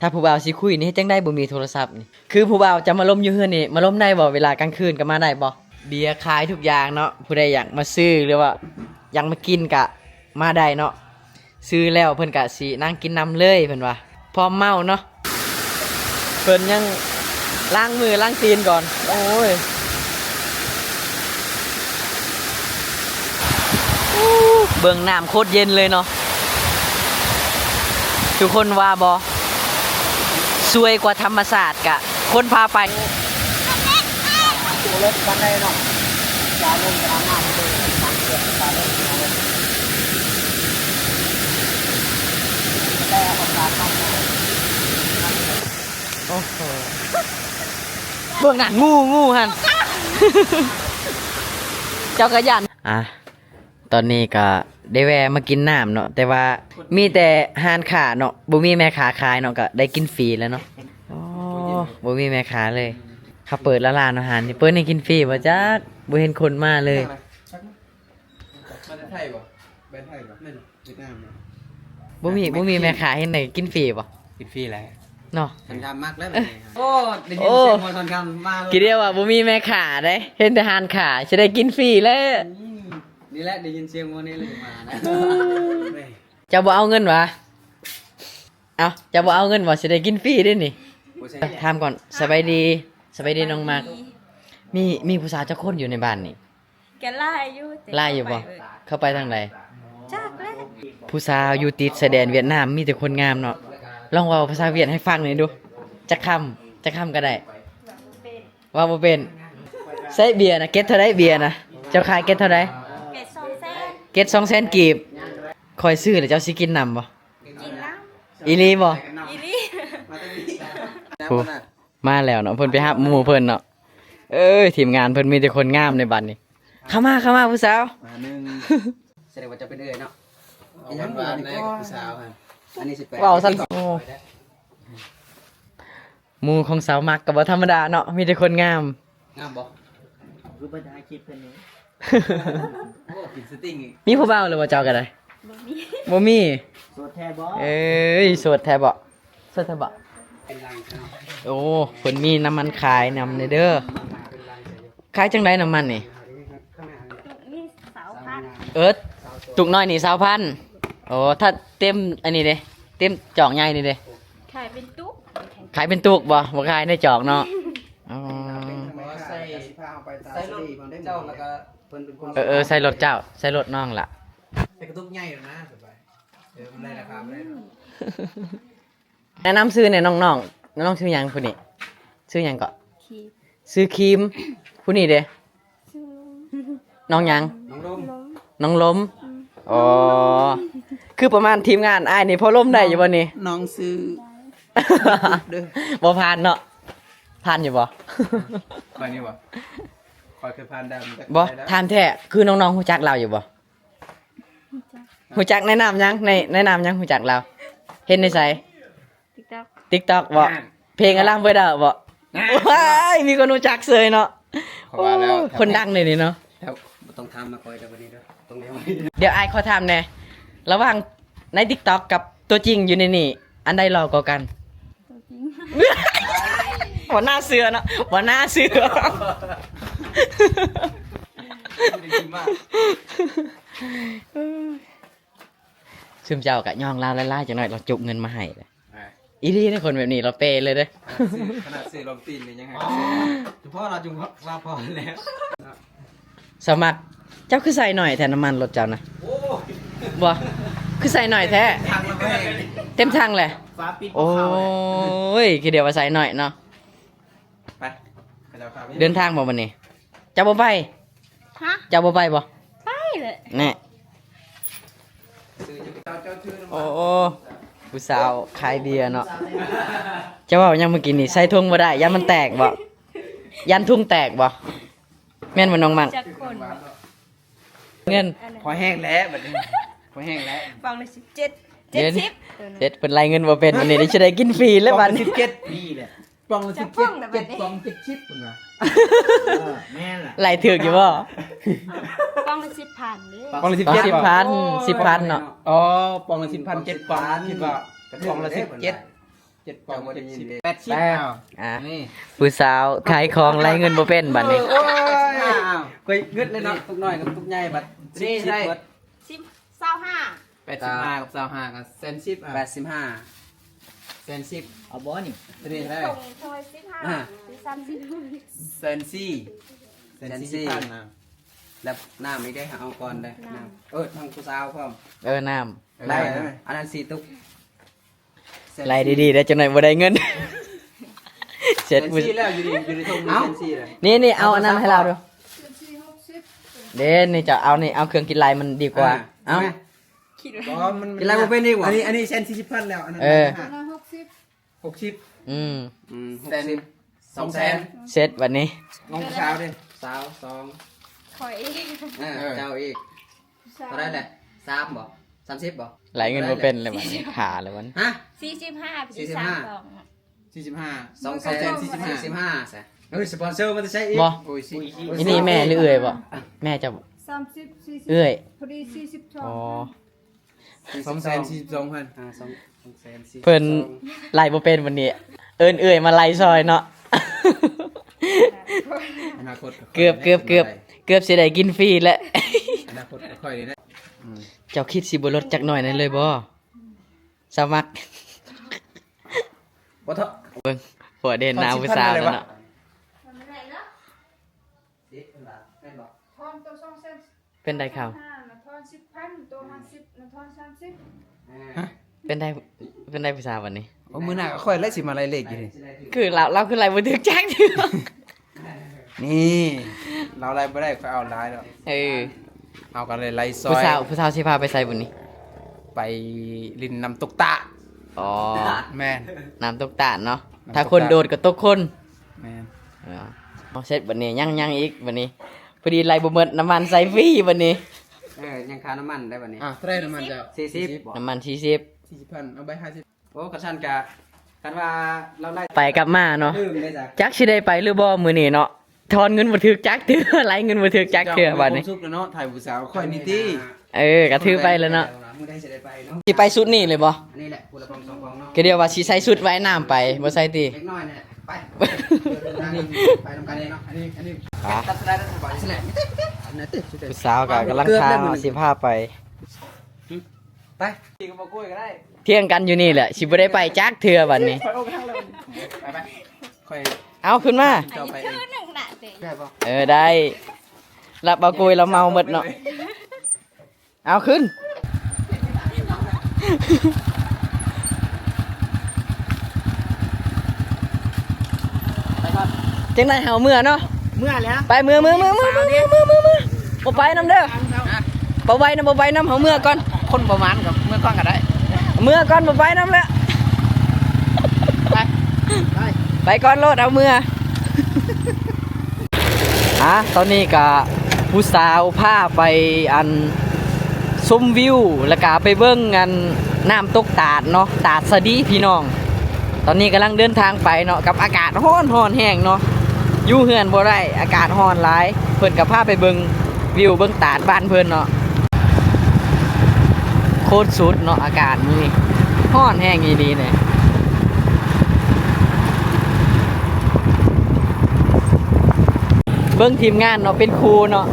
ຖ້າຜູ້ບ່າວຊິຄຸຍນີ້ເຮັດຈັ່ງໃດບໍ່ມີໂທລະສັບນີ້? ຄືຜູ້ບ່າວຈະມາລົມຢູ່ເຮືອນນີ້ ມາລົມໄດ້ບໍ່? ເວລາກາງຄືນກໍມາໄດ້ບໍ່? ເບຍຂາຍທຸກຢ່າງເນາະ, ຜູ້ໃດຢາກມາຊື້ ຫຼືວ່າຢາກມາກິນກະມາໄດ້ເນາະ. ຊື້ແລ້ວເພິ່ນກະຊິນັ່ງກິນນຳເລີຍ ເພິ່ນວ່າ ພ້ອມເມົາເນາະ. ເພິ່ນຍັງລ້າງມືລ້າງຕີນກ່ອນ. ໂອ້ຍ ເບິ່ງນ້ຳໂຄດເຢັນເລີຍເນາະ ທຸກຄົນວ່າບໍ່? ສວຍກວ່າທຳມະຊາດກະຄົນພາໄປ. ໂອ້ໂຫ ເບິ່ງນັ້ນ ງູ ງູຫັ້ນ ເຈົ້າກະຢ້ານ. ອ່າ ຕອນນີ້ກະໄດ້ແວ່ມາກິນນ້ຳເນາະ ແຕ່ວ່າມີແຕ່ຮ້ານຄ້າເນາະ ບໍ່ມີແມ່ຄ້າຂາຍເນາະ ກະໄດ້ກິນຟຣີແລ້ວເນາະ. ອໍ ບໍ່ມີແມ່ຄ້າເລີຍ. ເຂົາເປີດລະລານອາຫານນີ້ ເປີດໃຫ້ກິນຟຣີບໍ່ຈັກ ບໍ່ເຫັນຄົນມາເລີຍ. ມາແຕ່ໄທບໍ່? ແບນໄທບໍ່? ແມ່ນຫວຽດນາມເນາະ. ບໍ່ມີ ບໍ່ມີແມ່ຄ້າເຮັດໃຫ້ກິນຟຣີບໍ່? ກິນຟຣີແຫຼະເນາະ. ທ່ານຄຳມັກແລ້ວ. ໂອ້ ໄດ້ຍິນສຽງໝໍທ່ານຄຳມາ ຄິດວ່າບໍ່ມີແມ່ຄ້າເດ້ ເຫັນແຕ່ຮ້ານຄ້າ ຊິໄດ້ກິນຟຣີແລ້ວ. ອືມ ນີ້ແຫຼະ ໄດ້ຍິນສຽງໝໍນີ້ເລີຍມານະ. ເຈົ້າບໍ່ເອົາເງິນຫວາ? ເອົ້າ ເຈົ້າບໍ່ເອົາເງິນຫວາ? ຊິໄດ້ກິນຟຣີເດ້ນີ້. ຖາມກ່ອນ. ສະບາຍດີ ສະບາຍດີນ້ອງມັກ. ມີ ມີຜູ້ສາວຈັກຄົນຢູ່ໃນບ້ານນີ້? ກະຫຼາຍຢູ່ ຫຼາຍຢູ່ບໍ່? ເຂົາໄປທາງໃດ? ຈັກແຫຼະ. ຜູ້ສາວຢູ່ຕິດຊາຍແດນຫວຽດນາມ ມີແຕ່ຄົນງາມເນາະ. ລອງເວົ້າພາສາຫວຽດໃຫ້ຟັງໜ່ອຍດູ ຈັກຄຳ ຈັກຄຳກະໄດ້. ເວົ້າບໍ່ເປັນ. ໃຊ້ເບຍນະ ເກັດເທົ່າໃດເບຍນະ? ເຈົ້າຂາຍເກັດເທົ່າໃດ? ເກັດສອງແສນ ເກັດສອງແສນກີບ. ຂ້ອຍຊື້ແລ້ວເຈົ້າຊິກິນນຳບໍ່? ກິນນຳ. ອີ່ຫຼີບໍ່? ອີ່ຫຼີ. ມາແລ້ວເນາະ ເພິ່ນໄປຮັບໝູ່ເພິ່ນເນາະ. ເອີຍ ທີມງານເພິ່ນມີແຕ່ຄົນງາມໃນບັດນີ້. ເຂົ້າມາ ເຂົ້າມາຜູ້ສາວ. ມາໜຶ່ງ ສະແດງວ່າຈະເປັນເອື້ອຍເນາະ. ເວົ້າກັນວ່າແນ່ຜູ້ສາວຫັ້ນ. ອັນນີ້ຊິແປ ເວົ້າຊັ້ນ. ໂອ້ ໝູ່ຂອງສາວມັກກະບໍ່ທຳມະດາເນາະ ມີແຕ່ຄົນງາມ. ງາມບໍ່? ຄືເພິ່ນຖ່າຍຄລິບເພິ່ນນີ້. ໂອ້ ກິນສະຕິງອີກ. ມີຜູ້ບ່າວແລ້ວບໍ່ເຈົ້າກະໄດ້? ບໍ່ມີ ບໍ່ມີ. ໂສດແທ້ບໍ່? ເອີຍ ໂສດແທ້ບໍ່? ໂສດແທ້ບໍ່? ໂອ້ ເພິ່ນມີນ້ຳມັນຂາຍນຳເດີ. ຂາຍຈັ່ງໃດນ້ຳມັນນີ້? ຕຸກນີ້ຊາວພັນ. ເອີ ຕຸກນ້ອຍນີ້ຊາວພັນ. ໂອ້ ຖ້າເຕັມອັນນີ້ເດ? ເຕັມຈອກໃຫຍ່ນີ້ເດ? ຂາຍເປັນຕຸກ. ຂາຍເປັນຕຸກບໍ່? ບໍ່ຂາຍໃນຈອກເນາະ. ອໍ ໃສ່ ໃສ່ລົດເຈົ້າ ແລ້ວກະເພິ່ນເປັນຄົນ ເອີ ເອີ ໃສ່ລົດເຈົ້າ ໃສ່ລົດນ້ອງລະ. ໃສ່ກະຕຸກໃຫຍ່ນະ ສະບາຍ. ເອີ ມັນໄດ້ລາຄາບໍ່ໄດ້ເນາະ. ແນະນຳຊື່ແດ່ນ້ອງໆ. ນ້ອງຊື່ຫຍັງຜູ້ນີ້? ຊື່ຫຍັງເກາະ? ຄີມ. ຊື່ຄີມ. ຜູ້ນີ້ເດ? ຊື່ ນ້ອງຫຍັງ? ນ້ອງລົມ. ນ້ອງລົມ. ອືມ. ອໍ ຄືປະມານທີມງານອ້າຍນີ້ພໍລົມໄດ້ຢູ່ບໍ່ນີ້? ນ້ອງຊື່ ບໍ່ຜ່ານເນາະ. ຜ່ານຢູ່ບໍ່? ຂ້ອຍນີ້ບໍ່? ຂ້ອຍເຄີຍຜ່ານດ່ານຈັກ ບໍ່ ໄດ້ແລ້ວ. ຖາມແທ້ ຄືນ້ອງໆຮູ້ຈັກລາວຢູ່ບໍ່? ຮູ້ຈັກ. ຮູ້ຈັກໃນນາມຫຍັງ? ໃນ ໃນນາມຫຍັງຮູ້ຈັກລາວ? ເຫັນໃນໃສ? ຕິກຕັອກ. ຕິກຕັອກບໍ່? ນັ້ນ ເພງອາລາມເບີດເອົາບໍ່? ນັ້ນ ວ້າຍ ມີຄົນຮູ້ຈັກເສີຍເນາະ. ຂ້ອຍວ່າແລ້ວ ໂອ້ ຄົນດັງເດນີ້ເນາະ. ແລ້ວບໍ່ຕ້ອງຖາມນະຂ້ອຍເດີ ບັດນີ້ເດີ ຕ້ອງແນວ ດຽວອ້າຍຂໍຖາມແດ່ ລະຫວ່າງໃນຕິກຕັອກກັບຕົວຈິງຢູ່ໃນນີ້ ອັນໃດຫຼໍ່ກວ່າກັນ? ຕົວຈິງ. ບໍ່ໜ້າເຊື່ອເນາະ ບໍ່ໜ້າເຊື່ອ. ຊຸມເຈົ້າກະຍ້ອງລາວຫຼາຍໆ ຈັກໜ້ອຍລາວຈຸກເງິນມາໃຫ້. ອ່າ ອີ່ຫຼີເດ້ ຄົນແບບນີ້ລາວເປເລີຍເດ້. ຂະໜາດຊື້ ຂະໜາດຊື້ລອງຕີນນີ້ຍັງໃຫ້. ອໍ ສະເພາະລາວຈຸງວ່າພໍແລ້ວ. ສາວມັກ ເຈົ້າຄືໃສ່ໜ້ອຍແທ້ ນ້ຳມັນລົດເຈົ້ານະ? ໂອ້ ບໍ່ ຄືໃສ່ໜ້ອຍແທ້. ເຕັມຖັງແລ້ວ ເຕັມຖັງແຫຼະ. ໂອ້ຍ ຄືດຽວວ່າໃສ່ໜ້ອຍເນາະ. ໄປ ເດີນທາງບໍ່ມື້ນີ້? ເຈົ້າບໍ່ໄປ? ຮະ? ເຈົ້າບໍ່ໄປບໍ່? ໄປແຫຼະ. ແນ່ ໂອ້ ຜູ້ສາວຂາຍເບຍເນາະ. ເຈົ້າເວົ້າຫຍັງມື້ກີ້ນີ້? ໃສ່ຖົງບໍ່ໄດ້ ຢ້ານມັນແຕກບໍ່? ຢ້ານຖົງແຕກບໍ່? ແມ່ນບໍ່ນ້ອງມັກ? ຈັກຄົນ? ເງິນ ພໍແຮງແລ້ວບັດນີ້ ພໍແຮງແລ້ວ. ປອງລະສິບເຈັດ ເຈັດສິບ ເຈັດ ເພິ່ນໄລ່ເງິນບໍ່ເປັນ ບັດນີ້ໄດ້ຊິໄດ້ກິນຟຣີແລ້ວບັດນີ້. ປອງລະສິບເຈັດ ນີ້ແຫຼະ ປອງລະສິບເຈັດ ເຈັດປອງເຈັດສິບ ເພິ່ນວ່າ. ເອີ ແມ່ນລະ ໄລ່ຖືກຢູ່ບໍ່? ປອງລະສິບພັນເດ້. ປອງລະສິບເຈັດ ສິບພັນ ສິບພັນເນາະ. ອໍ ປອງລະສິບພັນ ເຈັດປອງ ຄິດວ່າປອງລະສິບເຈັດ. ເຈັດກອງ ເຈັດສິບ ແປດສິບ ແປດ ເອົາ ອ່າ ນີ້ ຜູ້ສາວຂາຍຂອງໄລ່ເງິນບໍ່ເປັນບັດນີ້ ໂອ້ຍ ຂ້ອຍເງິດເລີຍເນາະ ຕຸກນ້ອຍກັບຕຸກໃຫຍ່ບັດ ນີ້ເທົ່າໃດ ສິບ ເບິດ ສິບ ຊາວຫ້າ ແປດສິບຫ້າກັບຊາວຫ້າກໍແສນສິບ ອ່ະ ແປດສິບຫ້າ ແສນສິບ ເອົາບໍ່ນີ້ ຕົວນີ້ເທົ່າໃດ ສິບຫ້າ ອ່າ ສາມສິບ ແສນສີ່ ແສນສີ່ ແສນສີ່ພັນນະ ແລ້ວນ້ຳອີກເດ້ ເອົາກ່ອນເດ້ ນ້ຳ ນ້ຳ ເອີ ທັງຜູ້ສາວພ້ອມ ເອີ ນ້ຳ ໄດ້ ໄດ້ ອັນນັ້ນສີ່ຕຸກ ໄລ່ດີໆ ໄດ້ຈັກໜ້ອຍບໍ່ໄດ້ເງິນ ເສັດ ແສນສີ່ແລ້ວ ຢູ່ໃນ ຢູ່ໃນຖົງນີ້ ເອົ້າ ແສນສີ່ແລ້ວ ນີ້ໆ ເອົາອັນນັ້ນໃຫ້ລາວດູ ເດ້ ນີ້ເຈົ້າເອົານີ້ ເອົາເຄື່ອງກິນໄລ່ມັນດີກວ່າ ອ່າ ເອົ້າ ແມ່ນ ຄິດວ່າ ບໍ່ ມັນ ກິນໄລ່ບໍ່ເປັນອີກຫວາ ອັນນີ້ ອັນນີ້ແສນສີ່ສິບພັນແລ້ວ ອັນນັ້ນ ເອີ ຫ້າສິບ ຫົກສິບ ອືມ ອືມ ຫົກສິບ ສອງແສນ ເສັດບັດນີ້ ນ້ອງສາວເດ້ ສາວສອງ ຂ້ອຍອີກ ເອີ ເອີ ເຈົ້າອີກ ເທົ່າໃດແຫຼະ ສາມບໍ່ ສາມສິບບໍ່ ໄລ່ເງິນບໍ່ເປັນເລີຍບັດນີ້ ຫ້າແລ້ວບັດນີ້ ຮະ ສີ່ສິບຫ້າ ສີ່ສິບຫ້າ ສາມສອງ ສີ່ສິບຫ້າ ສອງແສນສີ່ສິບຫ້າ ສີ່ສິບຫ້າຊະ ເອີ ສະປອນເຊີມາແຕ່ໃສອີກ ບໍ່ ໂອ້ຍ ອີນີ້ແມ່ຫຼືເອື້ອຍບໍ່ ແມ່ເຈົ້າ ສາມສິບ ສີ່ສິບ ເອື້ອຍ ພໍດີສີ່ສິບສອງ ອໍ ສອງແສນສີ່ສິບສອງພັນ ອ່າ ສອງ ສອງແສນສີ່ສິບສອງ ເພິ່ນໄລ່ບໍ່ເປັນບັດນີ້ ເອີ້ນເອື້ອຍມາໄລ່ຊ່ອຍເນາະ ອະນາຄົດ ເກືອບ ເກືອບ ເກືອບ ເກືອບຊິໄດ້ກິນຟຣີແຫຼະ ອະນາຄົດຂ້ອຍນີ້ແຫຼະ ອືມ ເຈົ້າຄິດຊິບໍ່ລົດຈັກໜ້ອຍໜ້ອຍເລີຍບໍ່ ສະໝັກ ບໍ່ເທາະ ເບິ່ງ ຜົວເດນໜ້າຜູ້ສາວແລ້ວເນາະ ເປັນໃດເຂົາ ທອນສິບພັນ ໂຕຫ້າສິບ ນະທອນສາມສິບ ຮະ ເປັນໃດ ເປັນໃດຜູ້ສາວບັດນີ້ ໂອ້ ມື້ໜ້າກໍຂ້ອຍແຫຼະຊິມາໄລ່ເລກຢູ່ນີ້ ຄືລາວ ລາວຄືໄລ່ບໍ່ຖືກຈັກເທື່ອ ນີ້ ລາວໄລ່ບໍ່ໄດ້ ຂ້ອຍເອົາຫຼາຍດອກ ເອີ ເຮົາກໍເລີຍໄລ່ຊ່ອຍ ຜູ້ສາວ ຜູ້ສາວຊິພາໄປໃສບັດນີ້ ໄປຫຼິ້ນນ້ຳຕົກຕາດ ອໍ ແມ່ນ ນ້ຳຕົກຕາດເນາະ ນ້ຳຕົກຕາດ ຖ້າຄົນໂດດກໍຕົກຄົນ ແມ່ນ ເອົາ ເສັດບັດນີ້ ຍັງ ຍັງອີກບັດນີ້ ພໍດີໄລ່ບໍ່ໝົດ ນ້ຳມັນໃສ່ຟຣີບັດນີ້ ເອີ ຍັງຄ່ານ້ຳມັນໄດ້ບັດນີ້ ອ່າ ເທົ່າໃດນ້ຳມັນເຈົ້າ ສີ່ສິບ ສີ່ສິບ ນ້ຳມັນສີ່ສິບ ສີ່ສິບພັນ ເອົາໃບຫ້າສິບ ໂອ້ ຄັນຊັ້ນກະ ຄັນວ່າລາວໄລ່ ໄປກັບມາເນາະ ລືມເດ້ຈ້ະ ຈັກຊິໄດ້ໄປຫຼືບໍ່ມື້ນີ້ເນາະ ທອນເງິນບໍ່ຖືກຈັກເທື່ອ ໄລ່ເງິນບໍ່ຖືກຈັກເທື່ອບັດນີ້ ມີຄວາມສຸກແລ້ວເນາະ ຖ່າຍຜູ້ສາວຂ້ອຍນີ້ຕິ ເອີ ກະຖືໄປແລ້ວເນາະ ມື້ໃດຊິໄດ້ໄປເນາະ ຊິໄປຊຸດນີ້ເລີຍບໍ່ ອັນນີ້ແຫຼະ ຜູ້ລະກອງສອງກອງເນາະ ກະດຽວວ່າຊິໃສ່ຊຸດວ່າຍນ້ຳໄປ ບໍ່ໃສ່ຕິ ເລັກນ້ອຍນີ້ແຫຼະ ໄປ ໄປນຳກັນເລີຍເນາະ ອັນນີ້ ອັນນີ້ ອ່າ ຕັດສະໄລໄດ້ສະບາຍ ຜູ້ສາວກະກຳລັງຖ້າເຮົາຊິພາໄປ ໄປ ຂີ່ກັບບໍ່ກ້ວຍກໍໄດ້ ຖຽງກັນຢູ່ນີ້ແຫຼະ ຊິບໍ່ໄດ້ໄປຈັກເທື່ອບັດນີ້ ໄປ ໄປ ຂ້ອຍ ເອົາຂຶ້ນມາ ເຈົ້າໄປເອງ ເອີ ໄດ້ ລະບໍ່ກ້ວຍລະເມົາໝົດເນາະ ເອົາຂຶ້ນ ຈັ່ງໃດເຮົາເມືອເນາະ ເມືອແລ້ວ ໄປ ເມືອ ເມືອ ບໍ່ໄປນຳເດີ ບໍ່ໄປນຳ ບໍ່ໄປນຳ ເຮົາເມືອກ່ອນ ຄົນບໍ່ໝານກໍເມືອກ່ອນກໍໄດ້ ເມືອກ່ອນ ບໍ່ໄປນຳແລ້ວ ໄປ ໄປ ໄປກ່ອນໂລດ ເອົາເມືອ ອ່າ ຕອນນີ້ກະຜູ້ສາວພາໄປ ອັນ ຊົມວິວ ແລ້ວກະໄປເບິ່ງ ອັນ ນ້ຳຕົກຕາດເນາະ ຕາດສະດີພີ່ນ້ອງ ຕອນນີ້ກຳລັງເດີນທາງໄປເນາະ ກັບອາກາດຮ້ອນ ຮ້ອນແຮງເນາະ ຢູ່ເຮືອນບໍ່ໄດ້ ອາກາດຮ້ອນຫຼາຍ ເພິ່ນກໍພາໄປເບິ່ງວິວເບິ່ງຕາດບ້ານເພິ່ນເນາະ ໂຄດສຸດເນາະ ອາກາດມື້ນີ້ ຮ້ອນແຮງອີ່ຫຼີເດ ເບິ່ງທີມງານເນາະ ເປັນຄູ່ເນາະ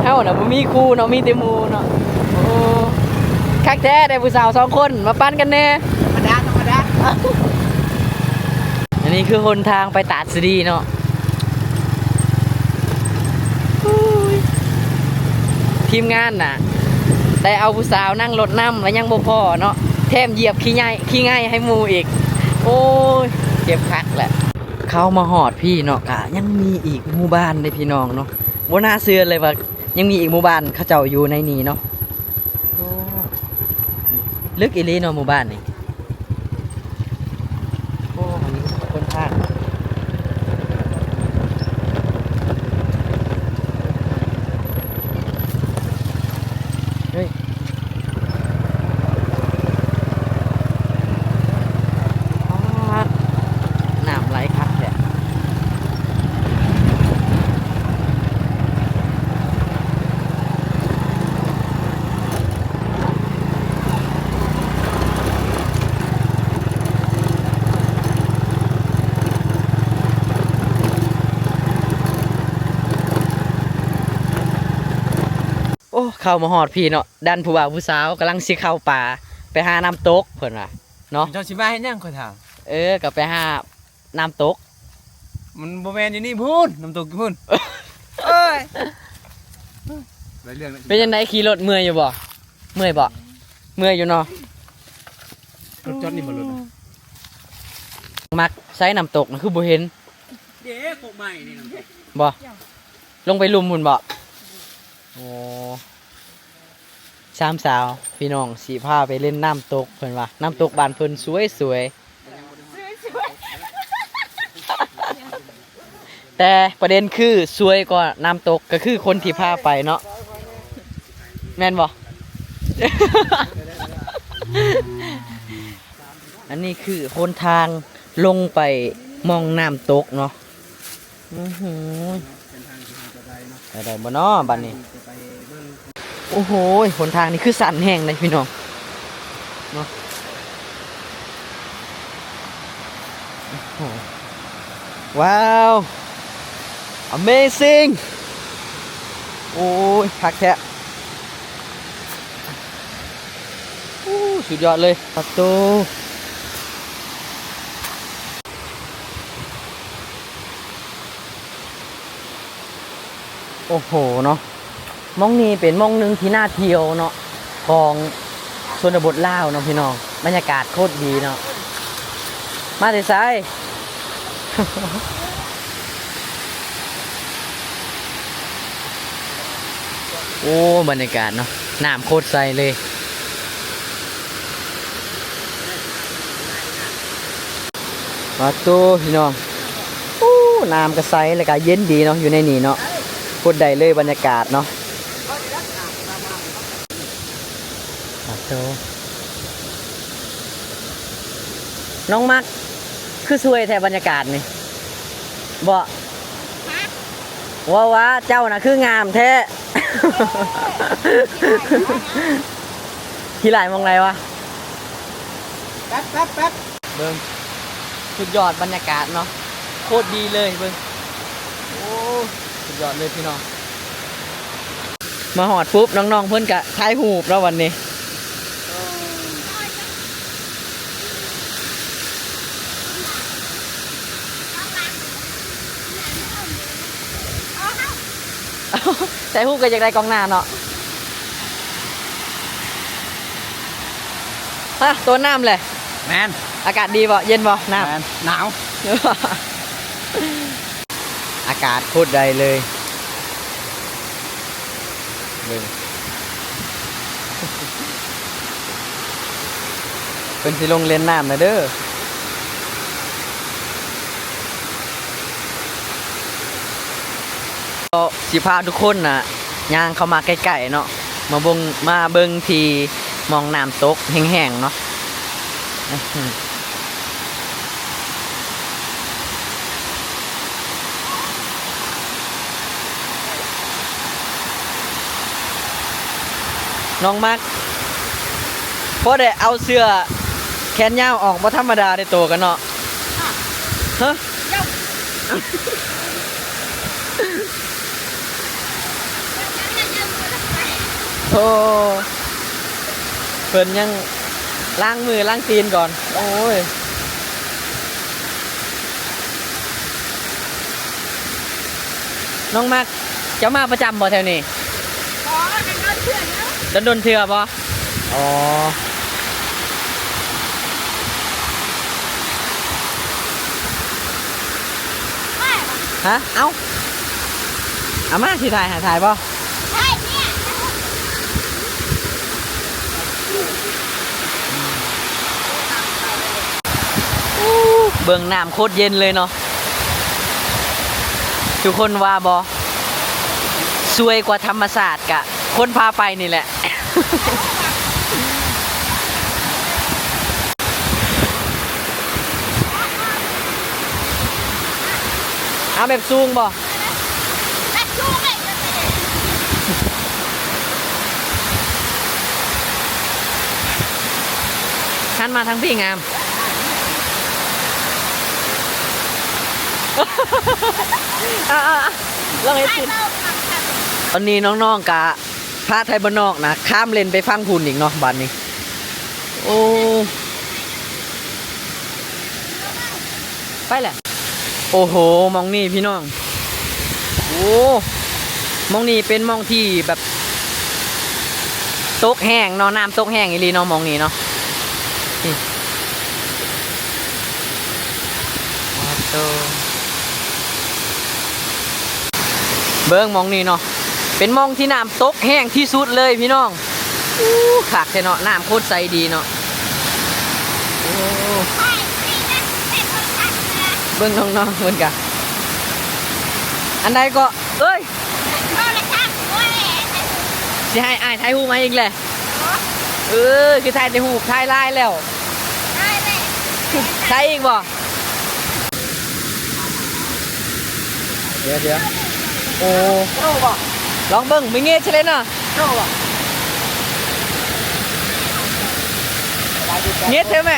ເຮົານະບໍ່ມີຄູ່ເນາະ ມີແຕ່ໝູ່ເນາະ ໂອ້ ຄັກແທ້ໄດ້ຜູ້ສາວສອງຄົນ ມາປັ່ນກັນແດ່ ທຳມະດາ ທຳມະດາ ອັນນີ້ຄືຫົນທາງໄປຕາດສະດີເນາະ ອຸ້ຍ ທີມງານນະ ໄດ້ເອົາຜູ້ສາວນັ່ງລົດນຳ ແລະຍັງບໍ່ພໍເນາະ ແຖມຢຽບຂີ້ໄງ່ ຂີ້ໄງ່ໃຫ້ໝູ່ອີກ ໂອ້ຍ ເຈັບຄັກແຫຼະ ເຂົ້າມາຮອດພີ້ເນາະ ກະຍັງມີອີກໝູ່ບ້ານເດ້ພີ່ນ້ອງເນາະ ບໍ່ໜ້າເຊື່ອເລີຍວ່າຍັງມີອີກໝູ່ບ້ານເຂົາເຈົ້າຢູ່ໃນນີ້ເນາະ ໂອ້ ເລິກອີ່ຫຼີເນາະໝູ່ບ້ານນີ້ ໂອ້ ອັນນີ້ຄົນພາກ ເຮີ້ຍ ປາດ ນ້ຳໄຫຼຄັກແທ້. ເຂົ້າມາຮອດພີ້ເນາະ ດັນຜູ້ບ່າວຜູ້ສາວກຳລັງຊິເຂົ້າປ່າ ໄປຫານ້ຳຕົກເພິ່ນວ່າເນາະ. ເຈົ້າຊິມາເຮັດຫຍັງ ຂ້ອຍຖາມ? ເອີ ກໍໄປຫານ້ຳຕົກ. ມັນບໍ່ແມ່ນຢູ່ນີ້ພຸ້ນ ນ້ຳຕົກຢູ່ພຸ້ນ. ເອີຍ ໄດ້ເລື່ອງແລ້ວ. ເປັນຈັ່ງໃດ ຂີ່ລົດເມື່ອຍຢູ່ບໍ່? ເມື່ອຍບໍ່? ເມື່ອຍຢູ່ເນາະ. ລົດຈອດນີ້ບໍ່ ລົດນະ? ມັກໃຊ້ນ້ຳຕົກນະ ຄືບໍ່ເຫັນ? ເດ້ ກົກໄມ້ນີ້ນ້ຳຕົກ. ບໍ່? ລົງໄປລຸ່ມພຸ້ນບໍ່? ໂອ້ ສາມສາວພີ່ນ້ອງ ຊິພາໄປຫຼິ້ນນ້ຳຕົກ ເພິ່ນວ່ານ້ຳຕົກບ້ານເພິ່ນສວຍໆ. ແຕ່ປະເດັນຄືສວຍກວ່ານ້ຳຕົກ ກໍຄືຄົນທີ່ພາໄປເນາະ ແມ່ນບໍ່? ອັນນີ້ຄືຫົນທາງລົງໄປໝ່ອງນ້ຳຕົກເນາະ. ອືຫື ໄປໄດ້ບໍ່ເນາະບາດນີ້? ໂອ້ໂຫ ຫົນທາງນີ້ຄືຊັນແຮງເດ້ພີ່ນ້ອງເນາະ. ໂອ້ໂຫ ວ້າວ ອາເມຊິງ ໂອ້ຍ ຄັກແທ້. ໂອ້ ສຸດຍອດເລີຍ ປາໂຕ. ໂອ້ໂຫເນາະ ໝ່ອງນີ້ເປັນໝ່ອງໜຶ່ງທີ່ໜ້າທ່ຽວເນາະ ຂອງຊົນນະບົດລາວເນາະພີ່ນ້ອງ. ບັນຍາກາດໂຄດດີເນາະ. ມາແຕ່ໃສ? ໂອ້ ບັນຍາກາດເນາະ ນ້ຳໂຄດໃສເລີຍ. ປາໂຕ ພີ່ນ້ອງ ໂອ້ ນ້ຳກໍໃສ ແລ້ວກໍເຢັນດີເນາະ ຢູ່ໃນນີ້ເນາະ. ໂຄດໄດ້ເລີຍບັນຍາກາດເນາະ. ປາໂຕ ນ້ອງມັກ ຄືສວຍແທ້ບັນຍາກາດນີ້ ບໍ່? ຮະ? ວ່າ ວ່າເຈົ້ານະຄືງາມແທ້. ຂີ້ຫຼາຍໝ່ອງໃດວະ? ແປັບ ແປັບ ແປັບ ເບິ່ງ ສຸດຍອດບັນຍາກາດເນາະ ໂຄດດີເລີຍ ເບິ່ງ ໂອ້ ສຸດຍອດເລີຍພີ່ນ້ອງ. ມາຮອດປຸບ ນ້ອງໆເພິ່ນກະຖ່າຍຮູບເນາະບັດນີ້. ຖ່າຍຮູບກໍຢາກໄດ້ກ້ອງໜ້າເນາະ. ຮະ ໂຕນ້ຳແຫຼະ. ແມ່ນ. ອາກາດດີບໍ່? ເຢັນບໍ່ນ້ຳ? ແມ່ນ. ໜາວ. ອາກາດໂຄດໄດ້ເລີຍ ເບິ່ງ ເພິ່ນຊິລົງຫຼິ້ນນ້ຳແລ້ວເດີ. ກໍຊິພາທຸກຄົນນະ ຍ່າງເຂົ້າມາໃກ້ໆເນາະ ມາເບິ່ງ ມາເບິ່ງທີ່ໝ່ອງນ້ຳຕົກແຫ້ງໆເນາະ. ນ້ອງມັກ ພໍໄດ້ເອົາເສື້ອແຂນຍາວອອກ ບໍ່ທຳມະດາເດ້ໂຕກັນເນາະ. ຮະ? ໂອ້ ເພິ່ນຍັງລ້າງມືລ້າງຕີນກ່ອນ. ໂອ້ຍ ນ້ອງມັກ ເຈົ້າມາປະຈຳບໍ່ແຖວນີ້? ບໍ່ ດົນໆເທື່ອເນາະ. ດົນໆເທື່ອບໍ່? ອໍ ຮະ? ເອົ້າ ເອົາມາ ຊິຖ່າຍໃຫ້ ຖ່າຍບໍ່? ເບິ່ງນ້ຳໂຄດເຢັນເລີຍເນາະ ທຸກຄົນວ່າບໍ່? ສວຍກວ່າທຳມະຊາດກະຄົນພາໄປນີ້ແຫຼະ. ເອົາແບບສູງບໍ່? ຫັນມາທາງພີ້ງາມ. ເອົາໆໆ ລອງເຮັດຊິ. ຕອນນີ້ນ້ອງໆກະ ພາໄທບ້ານນອກນະ ຂ້າມເລນໄປຝັ່ງພຸ້ນອີກເນາະ ບາດນີ້. ໂອ້ ໄປແຫຼະ. ໂອ້ໂຫ ໝ່ອງນີ້ພີ່ນ້ອງ ໂອ້ ໝ່ອງນີ້ເປັນໝ່ອງທີ່ແບບ ຕົກແຮງເນາະ ນ້ຳຕົກແຮງອີ່ຫຼີເນາະ ໝ່ອງນີ້ເນາະ. ນີ້ ໂອ້ໂຕ ເບິ່ງໝ່ອງນີ້ເນາະ ເປັນໝ່ອງທີ່ນ້ຳຕົກແຮງທີ່ສຸດເລີຍພີ່ນ້ອງ. ໂອ້ ຄັກແທ້ເນາະ ນ້ຳໂຄດໃສດີເນາະ. ໂອ້ ເບິ່ງນ້ອງໆເພິ່ນກະ ອັນໃດເກາະ ເອີຍ ໂທລະສັບ ໂອ້ຍ ຊິໃຫ້ອ້າຍຖ່າຍຮູບໃຫ້ອີກແຫຼະ. ເອີ ຄືຖ່າຍແຕ່ຮູບ ຖ່າຍຫຼາຍແລ້ວ ຖ່າຍແລ້ວ ຖ່າຍອີກບໍ່? ດຽວໆ ໂອ້ ໂທບໍ່? ລອງເບິ່ງ ມີເງີດໃສ່ເລີຍເນາະ ໂທບໍ່? ເງີດເທື່ອແມ່.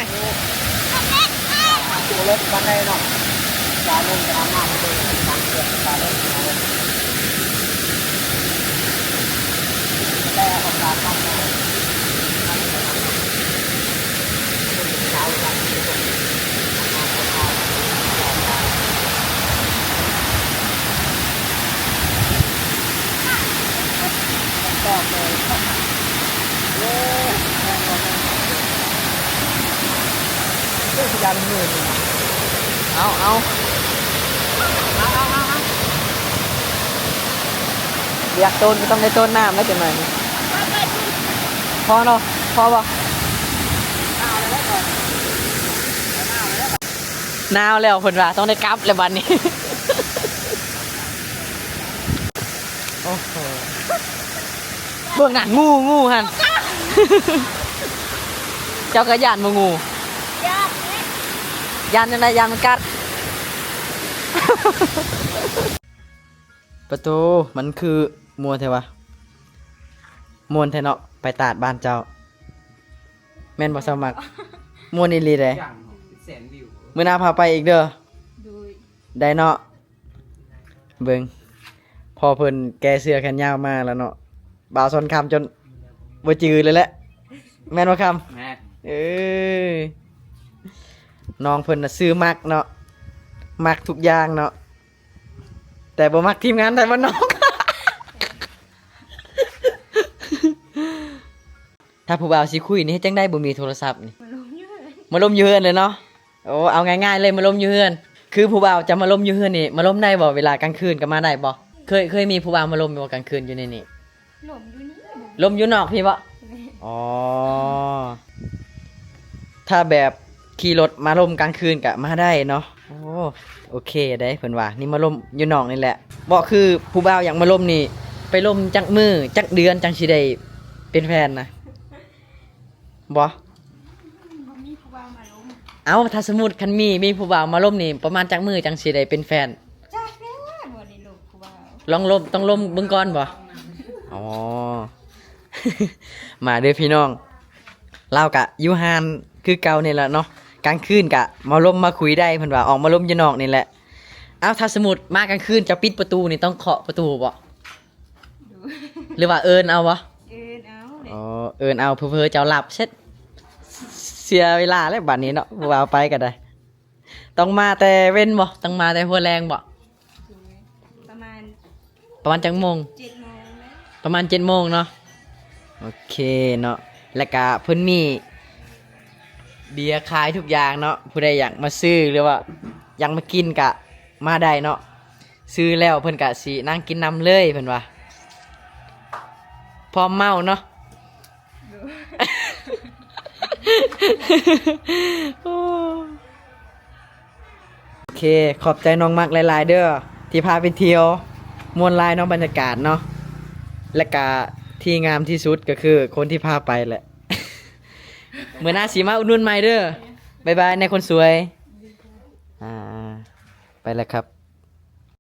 ເອົາ ເອົາ ວຽກໂຕນກໍຕ້ອງໄດ້ໂຕນນ້ຳແລ້ວຈັກໜ້ອຍ. ພໍເນາະ ພໍບໍ່? ໜາວແລ້ວເພິ່ນວ່າ ຕ້ອງໄດ້ກັບແລ້ວບັດນີ້. ໂອ້ໂຫ ເບິ່ງນັ້ນ ງູ ງູຫັ້ນ ເຈົ້າກໍຢ້ານບໍ່ງູ? ຢ້ານ ຢ້ານຈັ່ງໃດ? ຢ້ານມັນກັດ. ປະໂຕ ມັນຄືມ່ວນແທ້ວະ ມ່ວນແທ້ເນາະ ໄປຕາດບ້ານເຈົ້າ ແມ່ນບໍ່ສາວມັກ? ມ່ວນອີ່ຫຼີເດ້ ມື້ໜ້າພາໄປອີກເດີ. ໂດຍ ໄດ້ເນາະ. ເບິ່ງ ພໍເພິ່ນແກ່ເສື້ອແຂນຍາວມາແລ້ວເນາະ ບ່າວຊອນຄຳຈົນບໍ່ຈື່ເລີຍແຫຼະ ແມ່ນບໍ່ຄຳ? ແມ່ນ. ເອີ ນ້ອງເພິ່ນນະຊື່ມັກເນາະ ມັກທຸກຢ່າງເນາະ ແຕ່ບໍ່ມັກທີມງານໄທບ້ານນອກ. ຖ້າຜູ້ບ່າວຊິຄຸຍນີ້ເຮັດຈັ່ງໃດບໍ່ມີໂທລະສັບນີ້? ມາລົມຢູ່ເຮືອນ ມາລົມຢູ່ເຮືອນເລີຍເນາະ. ໂອ້ ເອົາງ່າຍໆເລີຍ ມາລົມຢູ່ເຮືອນ. ຄືຜູ້ບ່າວຈະມາລົມຢູ່ເຮືອນນີ້ ມາລົມໄດ້ບໍ່? ເວລາກາງຄືນກໍມາໄດ້ບໍ່? ເຄີຍ ເຄີຍມີຜູ້ບ່າວມາລົມບໍ່ກາງຄືນຢູ່ໃນນີ້? ລົມຢູ່ນີ້ ລົມຢູ່ນອກພີ້ບໍ? ແມ່ນ. ອໍ ຖ້າແບບຂີ່ລົດມາລົມກາງຄືນກະມາໄດ້ເນາະ. ໂອ້ ໂອເຄເດ້ ເພິ່ນວ່າ ນີ້ມາລົມຢູ່ນອກນີ້ແຫຼະ. ບໍ່ ຄືຜູ້ບ່າວຢາກມາລົມນີ້ ໄປລົມຈັກມື້ ຈັກເດືອນຈັ່ງຊິໄດ້ເປັນແຟນນະ? ບໍ່ ບໍ່ມີຜູ້ບ່າວມາລົມ. ເອົ້າ ຖ້າສົມມຸດຄັນມີ ມີຜູ້ບ່າວມາລົມນີ້ ປະມານຈັກມື້ຈັ່ງຊິໄດ້ເປັນແຟນ? ຈັກແລ້ວ ບໍ່ໄດ້ລົມຜູ້ບ່າວ. ລອງລົມ ຕ້ອງລົມເບິ່ງກ່ອນບໍ່? ອໍ ມາເດີພີ່ນ້ອງ ລາວກະຢູ່ຮ້ານຄືເກົ່ານີ້ແຫຼະເນາະ ກາງຄືນກະມາລົມມາຄຸຍໄດ້ ເພິ່ນວ່າອອກມາລົມຢູ່ນອກນີ້ແຫຼະ. ເອົ້າ ຖ້າສົມມຸດມາກາງຄືນ ເຈົ້າປິດປະຕູນີ້ ຕ້ອງເຄາະປະຕູບໍ່? ໂດຍ ຫຼືວ່າເອີ້ນເອົາບໍ່? ເອີ້ນເອົາແຫຼະ. ອໍ ເອີ້ນເອົາ ເຜີໆເຈົ້າຫຼັບເສັດ ເສຍເວລາແລ້ວບາດນີ້ເນາະ ຜູ້ບ່າວໄປກໍໄດ້. ຕ້ອງມາແຕ່ເວັນບໍ່? ຕ້ອງມາແຕ່ຫົວແລງບໍ່? ປະມານ ປະມານຈັກໂມງ? ເຈັດໂມງແລ້ວ ປະມານເຈັດໂມງເນາະ. ໂອເຄເນາະ ແລ້ວກະເພິ່ນມີເບຍຂາຍທຸກຢ່າງເນາະ ຜູ້ໃດຢາກມາຊື້ ຫຼືວ່າຢາກມາກິນກະມາໄດ້ເນາະ. ຊື້ແລ້ວເພິ່ນກະຊິນັ່ງກິນນຳເລີຍ ເພິ່ນວ່າ ພ້ອມເມົາເນາະ. ໂດຍ ໂອ້ ໂອເຄ ຂອບໃຈນ້ອງມັກຫຼາຍໆເດີ ທີ່ພາໄປທ່ຽວ ມ່ວນຫຼາຍເນາະ ບັນຍາກາດເນາະ ແລະກະທີ່ງາມທີ່ສຸດກໍຄືຄົນທີ່ພາໄປແຫຼະ. ມື້ໜ້າຊິມາອຸດໜູນໃໝ່ເດີ. ບາຍບາຍນາຍຄົນສວຍ. ອ່າ ໄປແລ້ວຄັບ.